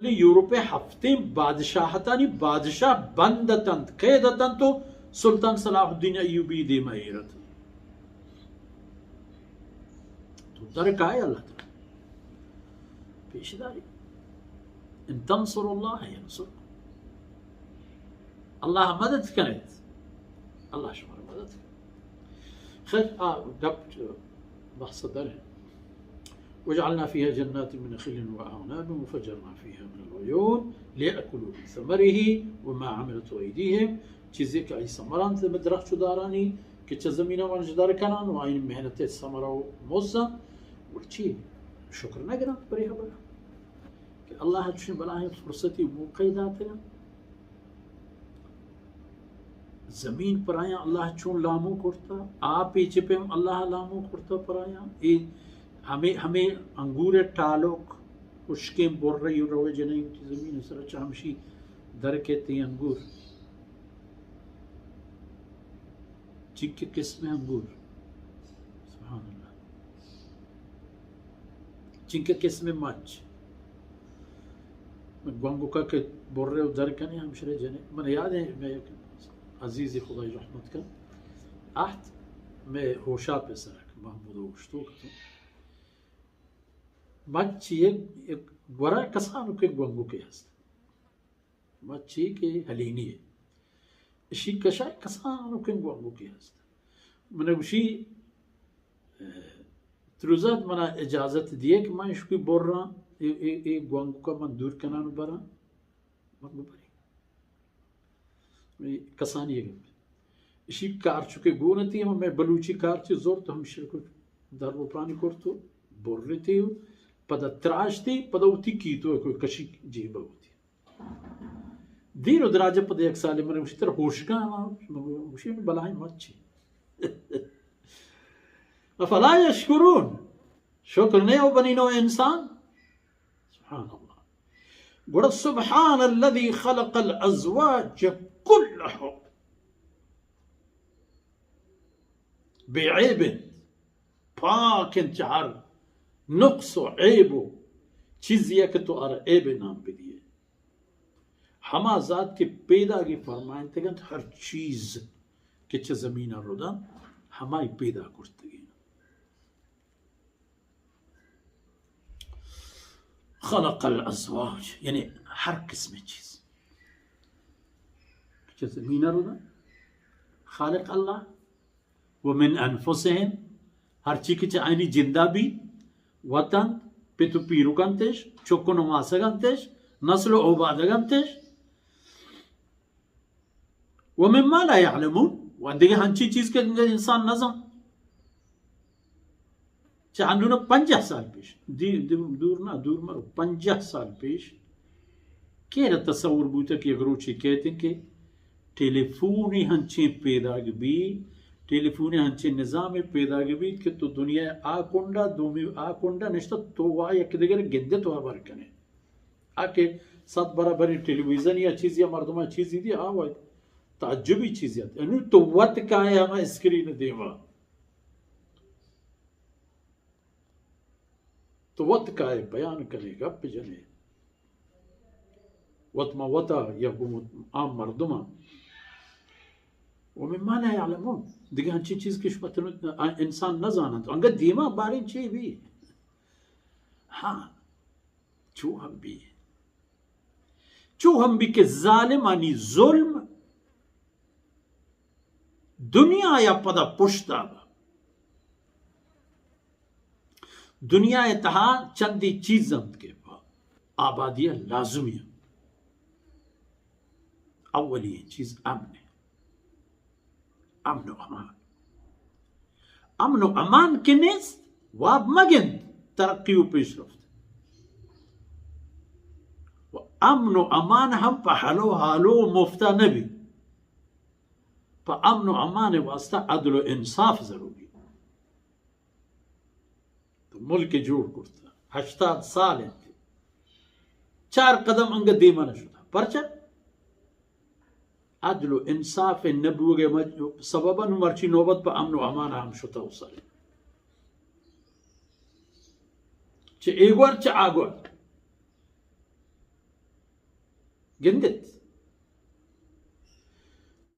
یورپ ءِ ہفتیں بادشاہتانی بادشاہ بند اتنت، قید اتنت و سلطان صلاح الدین ایوبی دیما ایر اتنت۔ تو در کائے اللہ تعالی پیش داری۔ ان تنصر اللہ ینصرکم۔ اللہ مدد کنیت، اللہ شمارا مدد کنیت۔ خیر، آ گپ بحث در ہے۔ وجعلنا فيها جنات من نخيل وأعناب وفجرنا فيها من العيون ليأكلوا من ثمره وما عملته أيديهم، چیزے کہ آئی ثمرانت، درخت و دارانی کہ چہ زمین ءَ وانش در کنان و آئی محنت ثمرہ و مزن، گڑا چی شکر نہ گران پرے خبر کہ اللہ چوشیں بلاہیں فرصتی موقع داتگا۔ زمین پرایاں اللہ چون لامو کرتا، آپ ءَ چہ پیم اللہ لامو کرتا پرایاں۔ اے ہمے، ہمے انگور ءِ ٹالک، ہشکیں برے روے جنئے وتی زمین ءِ سرا، چہ ہمشی در کیت اے انگور۔ چنکہ قسم انگور، سبحان اللہ، چنکہ قسم مچ۔ گوانگوکا کہ برے و در کنے ہمشرے جنے۔ من یاد ہے، مئے یک عزیزی خدای رحمت کن، اہت مئے ہوشاپ ءِ سرا کہ محمود اوشتوک اتوں۔ مچ یک، یک گورا کسانوکیں گوانگوکے ہست۔ مچے کہ ہلینی ہے۔ اشی کشا کسانوکیں گوانگوکے ہست۔ من گوشی، اے، تروزات منا اجازت دیئے کہ من اشکی بران، اے، اے، اے گوانگوکا من دور کنان و بران۔ من گو برے۔ اے کسانی گپ۔ اشی کارچکے گون اتی، ہم مئے بلوچی کارچے زرت، ہمشی کو در و پانی کرت و برتی و پدا تراشتی، پدا وتی کیتو کو کشی جیبا وتی۔ دیر و دراجہ پد یک سالے من گوشی، ترا ہوشگاں؟ من گوشی، بلاہیں مچی۔ افلا یشکرون، شکر نہ او بنی نوع انسان؟ سبحان اللہ۔ گڑا سبحان الذی خلق الازواج کلها، بے عیب انت، پاک انت چہ ہر نقص و عیب و چیزی کہ تو آرا عیب نام بدیئے۔ ہما ذات کہ پیداگی فرمائنتگ انت ہر چیز کہ چہ زمین ءَ رد انت، ہمائی پیدا کرتگی۔ خلق الازواج، یعنی ہر قسم چیز کہ چہ زمین ءَ رد انت، خالق اللہ۔ و من انفسهم، ہرچی کہ چہ آیانی جندا بیت، وت انت، پت و پیرک انتش، چک و نماسگ انتش، نسل و اوبادگ انتش۔ و مما لا یعلمون، و دگہ ہنچی چیز کہ انسان نزان۔ چہ انون پنجاہ سال پیش، دی-، دی-، دور نہ، دور مرو، پنجاہ سال پیش کیرا تصور بوتہ کہ یک روچے کیت کہ ٹیلیفونے ہنچیں پیداگ بی، ٹیلیفونے ہنچیں نظامے پیداگ بیت کہ تو دنیا آ کنڈا، دومی آ کنڈا نشتہ، تو وا یک دگر گندے تو ہبر کنے۔ آ کہ صد برابری ٹیلیویژن یا چیزی یا مردماں چیزی دی، آ وا تعجبی چیزی ات۔ انو تو وت کائے ہما اسکرین دیما۔ تو وت کائے بیان کنے، گپ جنے، وت ما وتا یا گوں عام مردماں۔ و مما لا یعلمون، دگہ ہنچیں چیز کہ شما تن-، انسان نزاننت، انگت دیما باریں چی بی۔ ہاں، چو ہم بی۔ چو ہم بی کہ ظالمانی ظلم دنیا یا پدا پشتا با۔ دنیا ءِ تہا چندی چیز انت کہ آبادی ءَ لازمی انت۔ اولی چیز امن ہے۔ امن و امان۔ امن و امان کہ نیست، واب مگند ترقی و پیشرفت۔ و امن و امان ہم پہ ہلو ہالو و مفتا نبی۔ پہ امن و امان واسطہ عدل و انصاف ضروری۔ تو ملک جوڑ کرتا، ہشتاد سال انت، چار قدم انگت دیما نہ شتا۔ پرچا؟ عدل و انصاف نبوگے مج-، سببا نو مرچی نوبت پہ امن و امان ہم شتا و سر۔ چہ ایگور چہ آگور۔ گندت۔